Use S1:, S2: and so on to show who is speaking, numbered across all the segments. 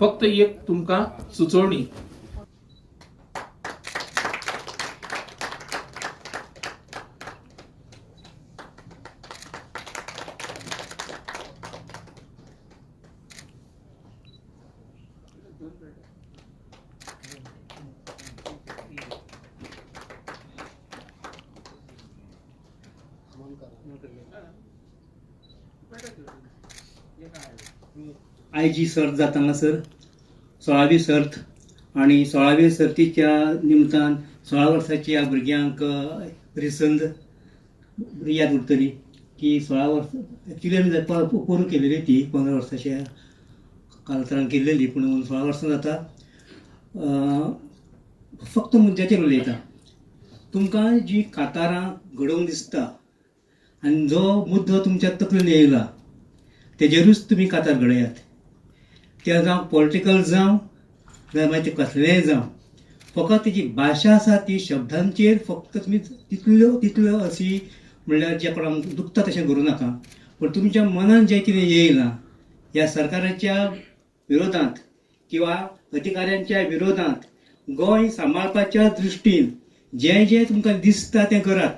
S1: फक्त एक तुमकां सुचोवणी.
S2: आयची सर्त जाता सर 16वी सर्त आनी 16वे सर्तीच्या निमतान 16 वर्साच्या भुरग्यांक बरी संद बरी याद उरतली की 16 वर्सां एक्चुली आमी पोरूं केलेली ती 15 वर्साच्या कालतरान केलेली, पूण 16 वर्सां जाता. फक्त मुद्द्याचेर उलयता. तुमकां जी कातारां घडोवन दिसता आनी जो मुद्दो तुमच्या तकलेन येयला तेजेरूच तुमी कातार घडयात. ते जावं पॉलिटिकल जावं जाल्यार मागीर ते कसलेंय जावं, फकत तेजी भाशा आसा ती शब्दांचेर फक्त तुमी तितल्यो तितल्यो अशी म्हणल्यार जे कोणाक दुखता तशें करूं नाका, पूण तुमच्या मनान जें कितें येयलां ह्या सरकाराच्या विरोधांत किंवा अधिकाऱ्यांच्या विरोधांत गोंय सांबाळपाच्या दृश्टीन जें जें तुमकां दिसता तें करात.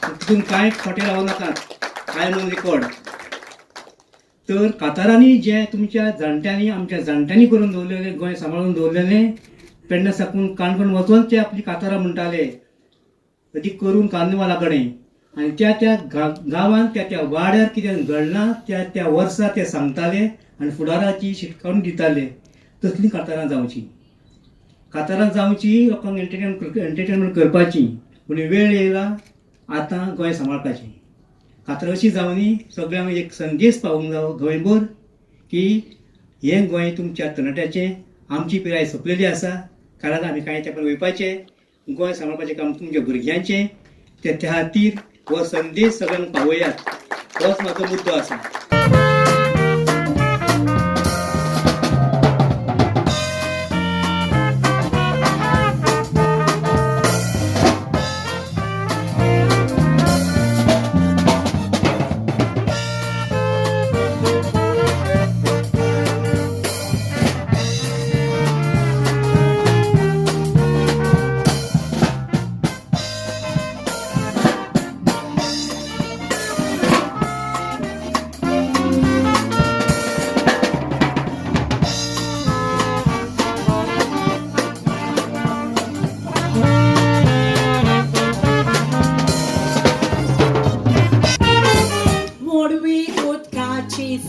S2: तितून कांय खोटें रावूं नाकात. I am on record. तर कातारांनी जें तुमच्या जाणट्यांनी आमच्या जाणट्यांनी करून दवरलेलें, गोंय सांबाळून दवरलेलें, पेडण्या साकून काणकोण वचोन ते आपली कातारां म्हणटाले अदीक करून कार्निवाला कडेन, आनी त्या त्या गांवांत त्या त्या वाड्यार कितें घडलां त्या त्या वर्सा ते सांगताले आनी फुडाराची शिटकावणी दिताले. तसलीं कातारां जावची, कातारां जावची, लोकांक एंटरटेनमेंट करपाची, पूण वेळ येयला आतां गोंय सांबाळपाची. कातारां अशी जावनी सगळ्यांक एक संदेश पावूंक जावो गोंयभर की हें गोंय तुमच्या तरणाट्याचें, आमची पिराय सोंपलेली आसा, कारण आमी कांय तेंपार वयपाचें, गोंय सांबाळपाचें काम तुमच्या भुरग्यांचें, ते त्या खातीर हो संदेश सगळ्यांक पावयात, होच म्हाजो मुद्दो आसा.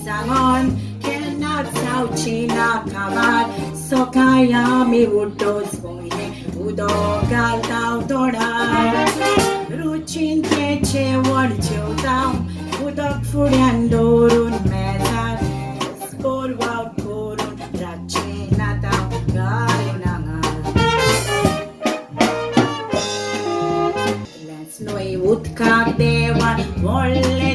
S3: सांगोन केन्नाच जावची ना काबार, सकाळी आमी उठ्ठोच पयलें उदक घालता तोंडार, रुचीन तें जेवण जेवता उदक फुड्यान दवरून मेजार, स्कोर वावट करून रातचें न्हाता घालून आंगार. इतलेंच न्हय उदकाक देवान व्हडलें